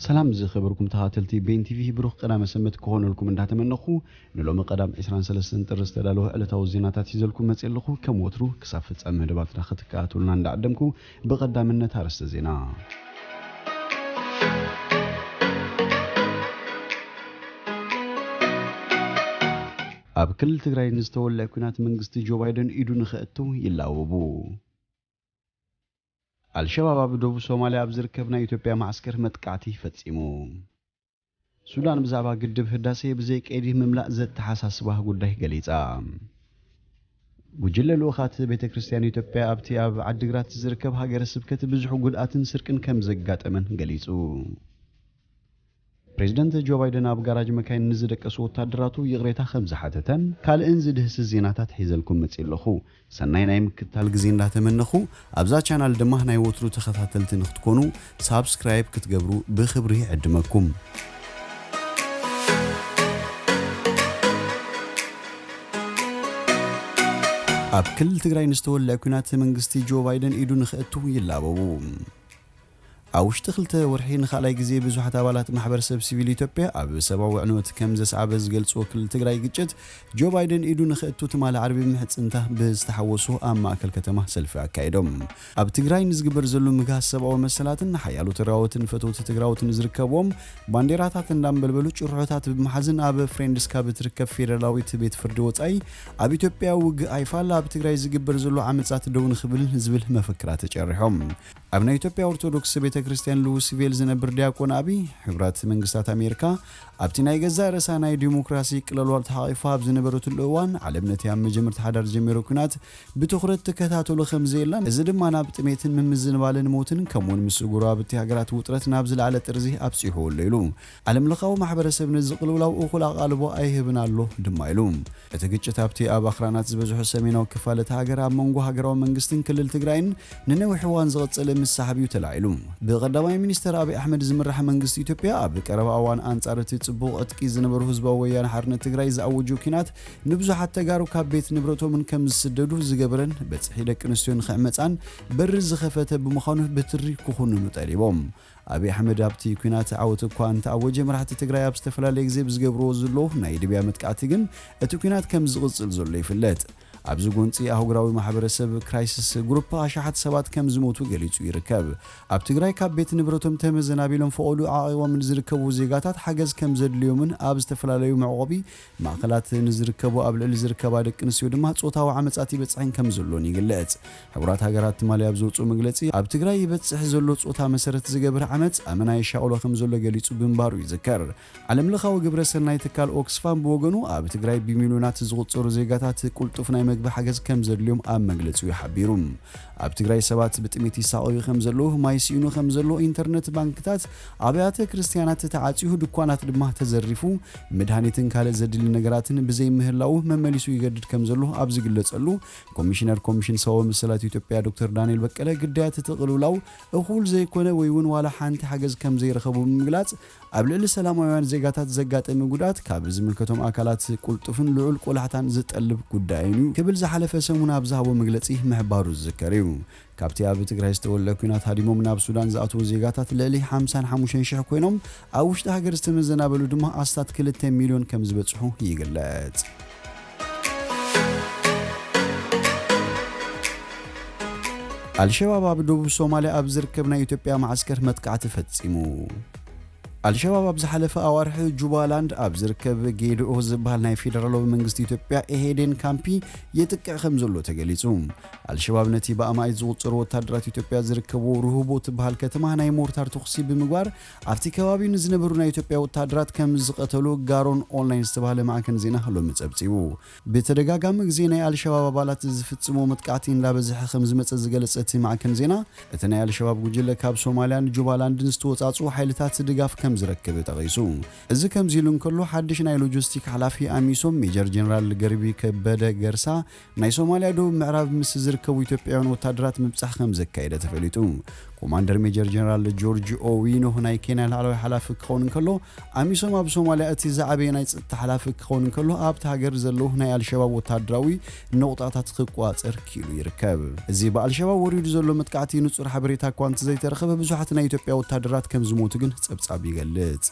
ሰላም ዝኸበርኩም ተኸታተልቲ ቤን ቲቪ፣ ብሩኽ ቀዳመ ሰንበት ክኾነልኩም እንዳተመነኹ፣ ንሎሚ ቀዳም ዕስራን ሰለስተን ጥሪ ዝተዳለወ ዕለታዊ ዜናታት ሒዘልኩም መፅእ ኣለኹ። ከም ወትሩ ክሳብ ፍጻመ መደባትና ክትከታተሉና እንዳዓደምኩ፣ ብቐዳምነት ኣርእስተ ዜና። ኣብ ክልል ትግራይ ንዝተወልዐ ኲናት መንግስቲ ጆ ባይደን ኢዱ ንኸእቱ ይላወቡ። ኣልሸባብ ኣብ ደቡብ ሶማልያ ኣብ ዝርከብ ናይ ኢትዮጵያ ማዕስከር መጥቃዕቲ ፈጺሙ። ሱዳን ብዛዕባ ግድብ ህዳሴ ብዘይ ቀይዲ ምምላእ ዘተሓሳስባ ጉዳይ ገሊጻ። ጉጅለ ልኡኻት ቤተ ክርስቲያን ኢትዮጵያ ኣብቲ ኣብ ዓዲግራት ዝርከብ ሃገረ ስብከት ብዙሕ ጉድኣትን ስርቅን ከም ዘጋጠመን ገሊጹ። ፕሬዚደንት ጆ ባይደን ኣብ ጋራጅ መካይን ንዝደቀሱ ወታደራቱ ይቕሬታ ከም ዝሓተተን ካልእን ዝድህስስ ዜናታት ሒዘልኩም መጺእ ኣለኹ። ሰናይ ናይ ምክትታል ግዜ እንዳተመነኹ፣ ኣብዛ ቻናል ድማ ናይ ወትሩ ተኸታተልቲ ንክትኮኑ ሳብስክራይብ ክትገብሩ ብኽብሪ ይዕድመኩም። ኣብ ክልል ትግራይ ንዝተወልዐ ኲናት መንግስቲ ጆ ባይደን ኢዱ ንኽእቱ ይላበቡ። ኣብ ውሽጢ ክልተ ወርሒ ንኻልኣይ ግዜ ብዙሓት ኣባላት ማሕበረሰብ ሲቪል ኢትዮጵያ ኣብ ሰብኣዊ ዕንወት ከም ዘስዓበ ዝገልጽዎ ክልል ትግራይ ግጭት፣ ጆ ባይደን ኢዱ ንኽእቱ ትማሊ ዓርቢ ምሕጽንታ ብዝተሓወሱ ኣብ ማእከል ከተማ ሰልፊ ኣካይዶም። ኣብ ትግራይ ንዝግበር ዘሎ ምግሃስ ሰብኣዊ መሰላትን ሓያሎ ትግራዎትን ፈተውቲ ትግራዎትን ዝርከብዎም ባንዴራታት እንዳንበልበሉ ጭርሖታት ብምሓዝን ኣብ ፍሬንድስ ካብ እትርከብ ፌደራላዊት ቤት ፍርዲ ወጻኢ ኣብ ኢትዮጵያ ውግእ ኣይፋል ኣብ ትግራይ ዝግበር ዘሎ ዓመጻት ደው ንኽብል ዝብል መፈክራ ተጨሪሖም። ኣብ ናይ ኢትዮጵያ ኦርቶዶክስ ቤተ ክርስቲያን ሉዊስቪል ዝነብር ዲያቆን ኣቢ፣ ሕቡራት መንግስታት ኣሜሪካ ኣብቲ ናይ ገዛእ ርእሳ ናይ ዲሞክራሲ ቅልውላው ተሓቒፋ ኣብ ዝነበረትሉ እዋን፣ ዓለም ነቲ ኣብ መጀመርታ ሓዳር ዝጀመረ ኲናት ብትኹረት ትከታተሎ ከም ዘየላን፣ እዚ ድማ ናብ ጥሜትን ምምዝንባልን ሞትን፣ ከምኡውን ምስ ጎረባብቲ ሃገራት ውጥረት ናብ ዝለዓለ ጥርዚ ኣብጺሕዎ ኣሎ ኢሉ። ዓለምለኻዊ ማሕበረሰብ ነዚ ቅልውላው እኹል ኣቓልቦ ኣይህብን ኣሎ ድማ ኢሉ። እቲ ግጭት ኣብቲ ኣብ ኣኽራናት ዝበዝሖ ሰሜናዊ ክፋል እታ ሃገር ኣብ መንጎ ሃገራዊ መንግስትን ክልል ትግራይን ንነዊሕ እዋን ዝቐጸለ ምስሓብ እዩ ተላዒሉ። ብቀዳማይ ሚኒስተር ኣብይ ኣሕመድ ዝምራሕ መንግስቲ ኢትዮጵያ ኣብ ቀረባ እዋን ኣንጻር እቲ ጽቡቕ ዕጥቂ ዝነበሩ ህዝባዊ ወያነ ሓርነት ትግራይ ዝኣወጆ ኲናት ንብዙሓት ተጋሩ ካብ ቤት ንብረቶምን ከም ዝስደዱ ዝገበረን በጽሒ ደቂ ኣንስትዮ ንኽዕመጻን በሪ ዝኸፈተ ብምዃኑ ብትሪ ክኹንኑ ጠሊቦም። ኣብይ ኣሕመድ ኣብቲ ኲናት ዓወት እኳ እንተኣወጀ፣ መራሕቲ ትግራይ ኣብ ዝተፈላለየ ግዜ ብዝገብርዎ ዘለዉ ናይ ድብያ መጥቃዕቲ ግን እቲ ኲናት ከም ዝቕጽል ዘሎ ይፍለጥ። ኣብዚ ጎንጺ ኣህጉራዊ ማሕበረሰብ ክራይሲስ ግሩፕ ኣሽሓት ሰባት ከም ዝሞቱ ገሊጹ ይርከብ። ኣብ ትግራይ ካብ ቤት ንብረቶም ተመዘናቢሎም ፈቐዱ ዓቒቦም ንዝርከቡ ዜጋታት ሓገዝ ከም ዘድልዮምን ኣብ ዝተፈላለዩ መዕቆቢ ማእከላት ንዝርከቡ ኣብ ልዕሊ ዝርከባ ደቂ ኣንስትዮ ድማ ጾታዊ ዓመጻት ይበጽሐን ከም ዘሎን ይግለጽ። ሕቡራት ሃገራት ትማሊ ኣብ ዘውጽኦ መግለጺ፣ ኣብ ትግራይ ይበጽሕ ዘሎ ጾታ መሰረት ዝገብር ዓመጽ ኣመና የሻቕሎ ከም ዘሎ ገሊጹ ብምንባሩ ይዝከር። ዓለምለኻዊ ግብረ ሰናይ ትካል ኦክስፋም ብወገኑ፣ ኣብ ትግራይ ብሚልዮናት ዝቑጸሩ ዜጋታት ቅልጡፍ ናይ መግቢ ሓገዝ ከም ዘድልዮም ኣብ መግለጺኡ ሓቢሩ። ኣብ ትግራይ ሰባት ብጥሜት ይሳቐዩ ከም ዘለዉ፣ ማይ ስኢኑ ከም ዘሎ፣ ኢንተርነት፣ ባንክታት፣ ኣብያተ ክርስትያናት ተዓጽዩ፣ ድኳናት ድማ ተዘሪፉ፣ መድሃኒትን ካልእ ዘድሊ ነገራትን ብዘይምህላዉ መመሊሱ ይገድድ ከም ዘሎ ኣብ ዝግለጸሉ፣ ኮሚሽነር ኮሚሽን ሰብኣዊ መሰላት ኢትዮጵያ ዶክተር ዳንኤል በቀለ፣ ግዳያት እቲ ቅልውላው እኹል ዘይኮነ ወይ እውን ዋላ ሓንቲ ሓገዝ ከም ዘይረኸቡ ብምግላጽ፣ ኣብ ልዕሊ ሰላማውያን ዜጋታት ዘጋጠመ ጉድኣት ካብ ዝምልከቶም ኣካላት ቅልጡፍን ልዑል ቆላሕታን ዝጠልብ ጉዳይን እዩ ክብል ዝሓለፈ ሰሙን ኣብ ዝሃቦ መግለጺ ምሕባሩ ዝዝከር እዩ። ካብቲ ኣብ ትግራይ ዝተወልዐ ኲናት ሃዲሞም ናብ ሱዳን ዝኣትዉ ዜጋታት ልዕሊ ሓምሳን ሓሙሽተን ሽሕ ኮይኖም፣ ኣብ ውሽጢ ሃገር ዝተመዘናበሉ ድማ ኣስታት ክልተ ሚልዮን ከም ዝበጽሑ ይግለጽ። ኣልሸባብ ኣብ ደቡብ ሶማልያ ኣብ ዝርከብ ናይ ኢትዮጵያ መዓስከር መጥቃዕቲ ፈጺሙ። ኣልሸባብ ኣብ ዝሓለፈ ኣዋርሒ ጁባላንድ ኣብ ዝርከብ ጌድኦ ዝበሃል ናይ ፌደራላዊ መንግስቲ ኢትዮጵያ ኢህዴን ካምፒ የጥቅዕ ከም ዘሎ ተገሊጹ። ኣልሸባብ ነቲ ብኣማኢት ዝቑጸሩ ወታደራት ኢትዮጵያ ዝርከብዎ ርሁቦ ትበሃል ከተማ ናይ ሞርታር ተኹሲ ብምግባር ኣብቲ ከባቢ ንዝነበሩ ናይ ኢትዮጵያ ወታደራት ከም ዝቐተሉ ጋሮን ኦንላይን ዝተባህለ ማዕከን ዜና ሎሚ ጸብጺቡ። ብተደጋጋሚ ግዜ ናይ ኣልሸባብ ኣባላት ዝፍጽሞ መጥቃዕቲ እንዳበዝሐ ከም ዝመጸ ዝገለጸ እቲ ማዕከን ዜና፣ እቲ ናይ ኣልሸባብ ጉጅለ ካብ ሶማልያን ጁባላንድን ዝተወጻጽኡ ሓይልታት ድጋፍ ከም ዝረክብ ጠቒሱ። እዚ ከምዚ ኢሉ እንከሎ፣ ሓድሽ ናይ ሎጂስቲክ ሓላፊ ኣሚሶም ሜጀር ጀነራል ገርቢ ከበደ ገርሳ፣ ናይ ሶማልያ ደቡብ ምዕራብ ምስ ዝርከቡ ኢትዮጵያውያን ወታደራት ምብጻሕ ከም ዘካየደ ተፈሊጡ። ኮማንደር ሜጀር ጀነራል ጆርጅ ኦዊኖ ናይ ኬንያ ላዕለዋይ ሓላፊ ክኸውን እንከሎ፣ ኣሚሶም ኣብ ሶማልያ እቲ ዝዓበየ ናይ ጸጥታ ሓላፊ ክኸውን እንከሎ፣ ኣብቲ ሃገር ዘለዉ ናይ ኣልሸባብ ወታደራዊ ነቑጣታት ክቋጸር ክኢሉ ይርከብ። እዚ ብኣልሸባብ ወሪዱ ዘሎ መጥቃዕቲ ንጹር ሓበሬታ እኳ እንተዘይተረኸበ፣ ብዙሓት ናይ ኢትዮጵያ ወታደራት ከም ዝሞቱ ግን ጸብጻብ ይገልጽ።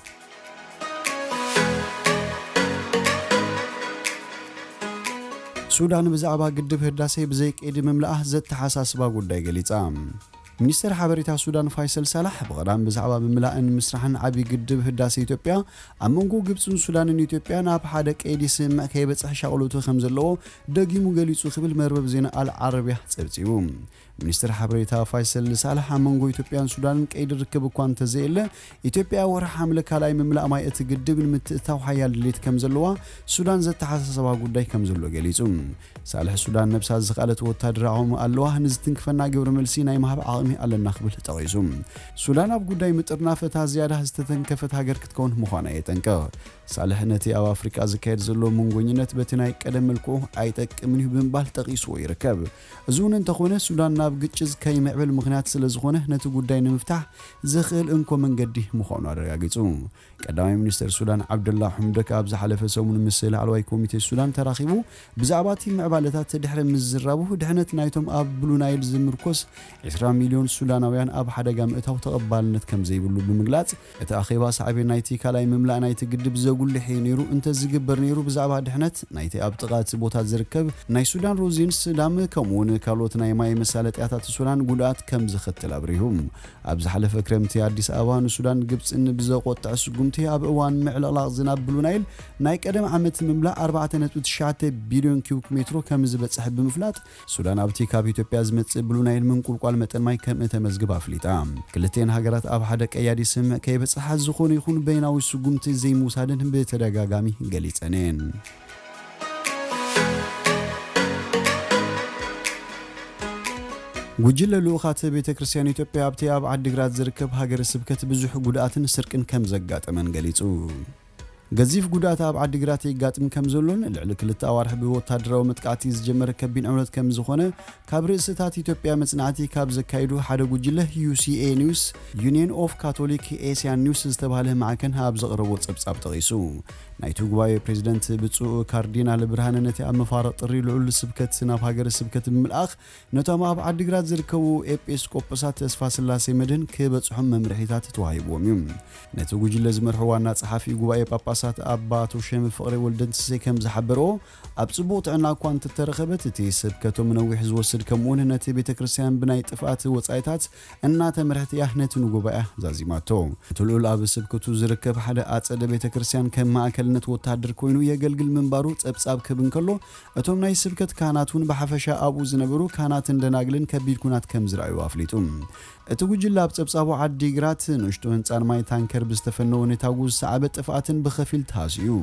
ሱዳን ብዛዕባ ግድብ ህዳሴ ብዘይ ቀይዲ ምምላኣ ዘተሓሳስባ ጉዳይ ገሊጻ። ሚኒስተር ሓበሬታ ሱዳን ፋይሰል ሳላሕ ብቐዳም ብዛዕባ ምምላእን ምስራሕን ዓቢ ግድብ ህዳሴ ኢትዮጵያ ኣብ መንጎ ግብጽን ሱዳንን ኢትዮጵያን ኣብ ሓደ ቀይዲ ስምምዕ ከይበጽሕ ሻቕሎቱ ከም ዘለዎ ደጊሙ ገሊጹ ክብል መርበብ ዜና ኣል ዓረብያ ጸብጺቡ። ሚኒስተር ሓበሬታ ፋይሰል ሳላሕ ኣብ መንጎ ኢትዮጵያን ሱዳንን ቀይዲ ርክብ እኳ እንተዘየለ፣ ኢትዮጵያ ወርሒ ሓምለ ካልኣይ ምምላእ ማይ እቲ ግድብ ንምትእታው ሓያል ድሌት ከም ዘለዋ ሱዳን ዘተሓሳሰባ ጉዳይ ከም ዘሎ ገሊጹ። ሳልሕ ሱዳን ነብሳ ዝኸኣለት ወታደራዊ ዓቕሚ ኣለዋ፣ ንዝትንክፈና ግብረ መልሲ ናይ ምሃብ ዓቕሚ ኣለና ክብል ጠቒሱ። ሱዳን ኣብ ጉዳይ ምጥርናፍ እታ ዝያዳ ዝተተንከፈት ሃገር ክትከውን ምዃና የጠንቅቕ። ሳልሕ ነቲ ኣብ ኣፍሪቃ ዝካየድ ዘሎ መንጎኝነት በቲ ናይ ቀደም መልክዑ ኣይጠቅምን እዩ ብምባል ጠቒስዎ ይርከብ። እዚ እውን እንተኾነ ሱዳን ናብ ግጭት ከይምዕብል ምኽንያት ስለ ዝኾነ ነቲ ጉዳይ ንምፍታሕ ዘኽእል እንኮ መንገዲ ምዃኑ ኣረጋጊጹ። ቀዳማይ ሚኒስተር ሱዳን ዓብደላ ሑምደክ ኣብ ዝሓለፈ ሰሙን ምስ ላዕለዋይ ኮሚቴ ሱዳን ተራኺቡ ብዛዕባ እቲ ምዕባለታት ድሕሪ ምዝራቡ፣ ድሕነት ናይቶም ኣብ ብሉ ናይል ዝምርኮስ ዕስራ ሚልዮን ሱዳናውያን ኣብ ሓደጋ ምእታው ተቐባልነት ከም ዘይብሉ ብምግላጽ፣ እቲ ኣኼባ ሳዕቤን ናይቲ ካልኣይ ምምላእ ናይቲ ግድብ ዘጉልሕ እዩ ነይሩ፣ እንተዝግበር ነይሩ ብዛዕባ ድሕነት ናይቲ ኣብ ጥቓ እቲ ቦታ ዝርከብ ናይ ሱዳን ሮዚንስ ዳም ከምኡውን ካልኦት ናይ ማይ መሳለጥያታት ሱዳን ጉድኣት ከም ዘኸትል ኣብሪሁ። ኣብ ዝሓለፈ ክረምቲ ኣዲስ ኣበባ ንሱዳን ግብጽን ብዘቆጥዕ ስጉምቲ ኣብ እዋን ምዕልቕላቕ ዝናብ ብሉ ናይል ናይ ቀደም ዓመት ምምላእ ኣርባዕተ ነጥቢ ትሽዓተ ቢልዮን ኪዩቢክ ሜትሮ ከም ዝበጽሐ ብምፍላጥ፣ ሱዳን ኣብቲ ካብ ኢትዮጵያ ዝመጽእ ብሉ ናይል ምንቁልቋል መጠን ማይ ከም እተመዝግብ ኣፍሊጣ። ክልቴን ሃገራት ኣብ ሓደ ቀያዲ ስምምዕ ከይበጽሓ ዝኾነ ይኹን በይናዊ ስጉምቲ ዘይምውሳደን ብተደጋጋሚ ገሊጸን እየን። ጉጅለ ልኡኻት ቤተ ክርስቲያን ኢትዮጵያ ኣብቲ ኣብ ዓዲግራት ዝርከብ ሃገረ ስብከት ብዙሕ ጉድኣትን ስርቅን ከም ዘጋጠመን ገሊጹ። ገዚፍ ጉድኣት ኣብ ዓዲግራት የጋጥም ከም ዘሎን ልዕሊ ክልተ ኣዋርሕ ብወታደራዊ መጥቃዕቲ ዝጀመረ ከቢድ ዕምረት ከም ዝኾነ ካብ ርእስታት ኢትዮጵያ መጽናዕቲ ካብ ዘካይዱ ሓደ ጉጅለ ዩ ሲ ኤ ኒውስ፣ ዩኒየን ኦፍ ካቶሊክ ኤስያን ኒውስ ዝተባህለ ማዕከን ኣብ ዘቕረቦ ጸብጻብ ጠቒሱ። ናይቲ ጉባኤ ፕሬዚደንት ብፁዕ ካርዲናል ብርሃነ ነቲ ኣብ መፋርቕ ጥሪ ልዑል ስብከት ናብ ሃገረ ስብከት ብምልኣኽ ነቶም ኣብ ዓዲግራት ዝርከቡ ኤጲስቆጶሳት ተስፋ ስላሴ መድህን ክበጽሖም መምርሒታት ተዋሂብዎም እዩ። ነቲ ጉጅለ ዝመርሑ ዋና ጸሓፊ ጉባኤ ጳጳሳት ኣባ ቶሸም ፍቕሬ ወልደንስሴ ከም ዝሓበርዎ፣ ኣብ ጽቡቕ ጥዕና እኳ እንተተረኸበት፣ እቲ ስብከቶም ነዊሕ ዝወስድ ከምኡውን ነቲ ቤተ ክርስቲያን ብናይ ጥፍኣት ወጻኢታት እናተመርሐት እያ ነቲ ንጉባኤ ዛዚማቶ። እቲ ልዑል ኣብ ስብከቱ ዝርከብ ሓደ ኣጸደ ቤተ ክርስቲያን ከም ማእከልነት ወታደር ኮይኑ የገልግል ምንባሩ ጸብጻብ ክህብ እንከሎ፣ እቶም ናይ ስብከት ካህናት እውን ብሓፈሻ ኣብኡ ዝነበሩ ካህናትን ደናግልን ከቢድ ኩናት ከም ዝረኣዩ ኣፍሊጡ። እቲ ጉጅለ ኣብ ጸብጻቡ ዓዲግራት ንእሽቶ ህንጻን ማይ ታንከር ብዝተፈነወ ነታጉ ዝሰዓበ ጥፍኣትን ብኸፊል ተሃስዩ እዩ።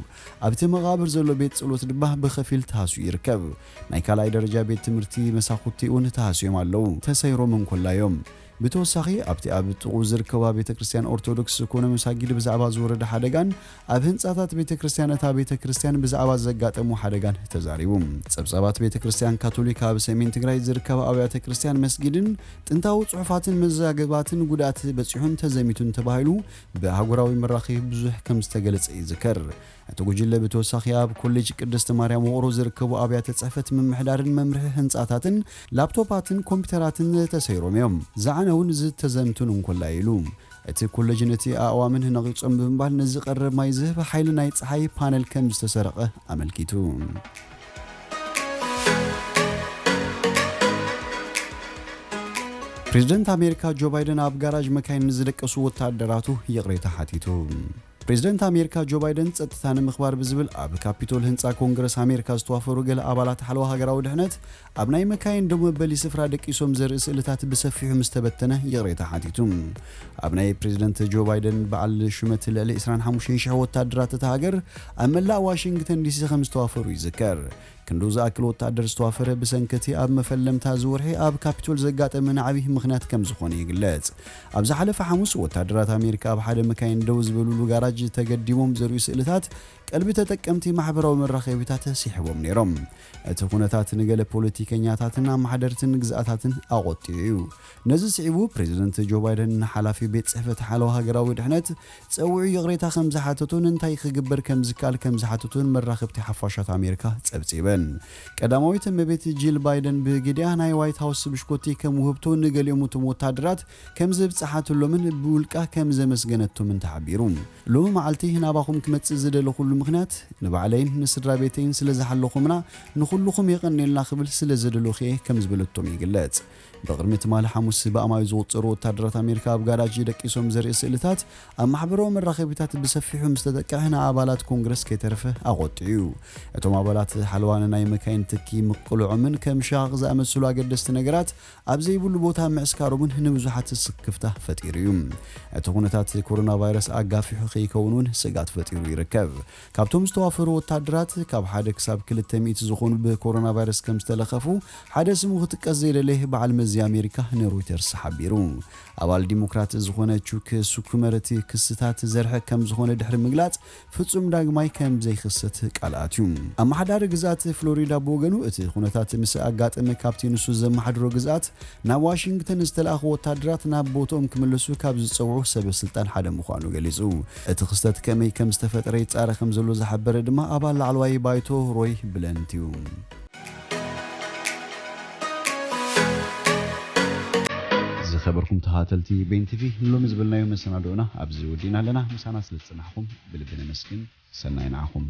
ኣብቲ መቓብር ዘሎ ቤት ጸሎት ድማ ብኸፊል ተሃስዩ ይርከብ። ናይ ካልኣይ ደረጃ ቤት ትምህርቲ መሳኹቲ እውን ተሃስዮም ኣለዉ። ተሰይሮም እንኮላ እዮም። ብተወሳኺ ኣብቲ ኣብ ጥቕኡ ዝርከባ ቤተ ክርስቲያን ኦርቶዶክስ ኮነ መሳጊድ ብዛዕባ ዝወረደ ሓደጋን ኣብ ህንጻታት ቤተ ክርስቲያን እታ ቤተ ክርስቲያን ብዛዕባ ዘጋጠሙ ሓደጋን ተዛሪቡ። ጸብጻባት ቤተ ክርስቲያን ካቶሊክ ኣብ ሰሜን ትግራይ ዝርከባ ኣብያተ ክርስቲያን መስጊድን ጥንታዊ ጽሑፋትን መዛግባትን ጉድኣት በጺሑን ተዘሚቱን ተባሂሉ ብኣህጉራዊ መራኸቢ ብዙሕ ከም ዝተገለጸ ይዝከር። እቲ ጉጅለ ብተወሳኺ ኣብ ኮሌጅ ቅድስት ማርያም ውቕሮ ዝርከቡ ኣብያተ ጽሕፈት ምምሕዳርን መምርሒ ህንጻታትን ላፕቶፓትን ኮምፒውተራትን ተሰይሮም እዮም። ዝዓነውን ዝተዘምቱን እንኮላ ኢሉ። እቲ ኮሌጅ ነቲ ኣእዋምን ነቒጾም ብምባል ንዝቐርብ ማይ ዝህብ ሓይሊ ናይ ጸሓይ ፓነል ከም ዝተሰረቐ ኣመልኪቱ። ፕሬዝደንት ኣሜሪካ ጆ ባይደን ኣብ ጋራዥ መካይን ንዝደቀሱ ወታደራቱ ይቕሬታ ሓቲቱ። ፕሬዝደንት ኣሜሪካ ጆ ባይደን ጸጥታ ንምኽባር ብዝብል ኣብ ካፒቶል ህንጻ ኮንግረስ ኣሜሪካ ዝተዋፈሩ ገለ ኣባላት ሓለዋ ሃገራዊ ድሕነት ኣብ ናይ መካይን ደው መበሊ ስፍራ ደቂሶም ዘርኢ ስእልታት ብሰፊሑ ምስ ተበተነ ይቕሬታ ሓቲቱ። ኣብ ናይ ፕሬዝደንት ጆ ባይደን በዓል ሹመት ልዕሊ ዕስራን ሓሙሽተን ሽሕ ወታደራት እታ ሃገር ኣብ መላእ ዋሽንግተን ዲሲ ከም ዝተዋፈሩ ይዝከር። ክንዱ ዝኣክል ወታደር ዝተዋፈረ ብሰንኪ እቲ ኣብ መፈለምታ እዚ ወርሒ ኣብ ካፒቶል ዘጋጠመ ናዕቢ ምኽንያት ከም ዝኾነ ይግለጽ። ኣብ ዝሓለፈ ሓሙስ ወታደራት ኣሜሪካ ኣብ ሓደ መካይን ደው ዝበሉሉ ጋራጅ ተገዲሞም ዘርእዩ ስእልታት ቀልቢ ተጠቀምቲ ማሕበራዊ መራኸቢታት ስሒቦም ነይሮም። እቲ ኩነታት ንገለ ፖለቲከኛታትን ኣመሓደርትን ግዝኣታትን ኣቖጢዑ እዩ። ነዚ ስዒቡ ፕሬዚደንት ጆ ባይደን ንሓላፊ ቤት ጽሕፈት ሓለዋ ሃገራዊ ድሕነት ጸዊዑ ይቕሬታ ከም ዝሓተቶን እንታይ ክግበር ከም ዝከኣል ከም ዝሓተቶን መራኸብቲ ሓፋሻት ኣሜሪካ ጸብጺበን። ቀዳማዊት እመቤት ጂል ባይደን ብግዲኣ ናይ ዋይት ሃውስ ብሽኮቲ ከም ውህብቶ ንገሊኦም እቶም ወታደራት ከም ዘብጽሓትሎምን ብውልቃ ከም ዘመስገነቶምን ተሓቢሩ። ሎሚ መዓልቲ ናባኹም ክመጽእ ዝደለኹሉ ምኽንያት ንባዕለይን ንስድራ ቤተይን ስለ ዝሓለኹምና ንኹልኹም የቐንየልና ክብል ስለ ዝደለኹ እየ ከም ዝበለቶም ይግለጽ። ብቕድሚ ትማሊ ሓሙስ ብኣማዩ ዝቑጸሩ ወታደራት ኣሜሪካ ኣብ ጋራጅ ደቂሶም ዘርኢ ስእልታት ኣብ ማሕበራዊ መራኸቢታት ብሰፊሑ ምስ ተጠቅዐ ንኣባላት ኮንግረስ ከይተረፈ ኣቖጢዑ እዩ። እቶም ኣባላት ሓለዋ ንናይ መካይን ትኪ ምቕልዖምን ከም ሸቓቕ ዝኣመሰሉ ኣገደስቲ ነገራት ኣብ ዘይብሉ ቦታ ምዕስካሮምን ንብዙሓት ስክፍታ ፈጢሩ እዩ። እቲ ኩነታት ኮሮና ቫይረስ ኣጋፊሑ ከይከውን እውን ስግኣት ፈጢሩ ይርከብ። ካብቶም ዝተዋፈሩ ወታደራት ካብ ሓደ ክሳብ ክልተ ሚእቲ ዝኾኑ ብኮሮና ቫይረስ ከም ዝተለኸፉ ሓደ ስሙ ክጥቀስ ዘይደለየ በዓል መዚ ኣሜሪካ ንሮይተርስ ሓቢሩ። ኣባል ዲሞክራት ዝኾነ ቹክ ሱኩመር እቲ ክስታት ዘርሕቕ ከም ዝኾነ ድሕሪ ምግላጽ ፍጹም ዳግማይ ከም ዘይክሰት ቃል ኣትዩ። ኣመሓዳሪ ግዝኣት ፍሎሪዳ ብወገኑ እቲ ኩነታት ምስ ኣጋጠመ ካብቲ ንሱ ዘመሓድሮ ግዝኣት ናብ ዋሽንግተን ዝተለኣኹ ወታደራት ናብ ቦትኦም ክምለሱ ካብ ዝጸውዑ ሰበ ስልጣን ሓደ ምዃኑ ገሊጹ። እቲ ክስተት ከመይ ከም ዝተፈጠረ ይጻረ ከም ዘሎ ዝሓበረ ድማ ኣባል ላዕለዋይ ባይቶ ሮይ ብለንት እዩ። ዝኸበርኩም ተኸታተልቲ ቤን ቲቪ፣ ንሎሚ ዝበልናዮ መሰናድኦና ኣብዚ ወዲእና ኣለና። ምሳና ስለ ዝጸናሕኩም ብልቢ ነመስግን። ሰናይ ንዓኹም።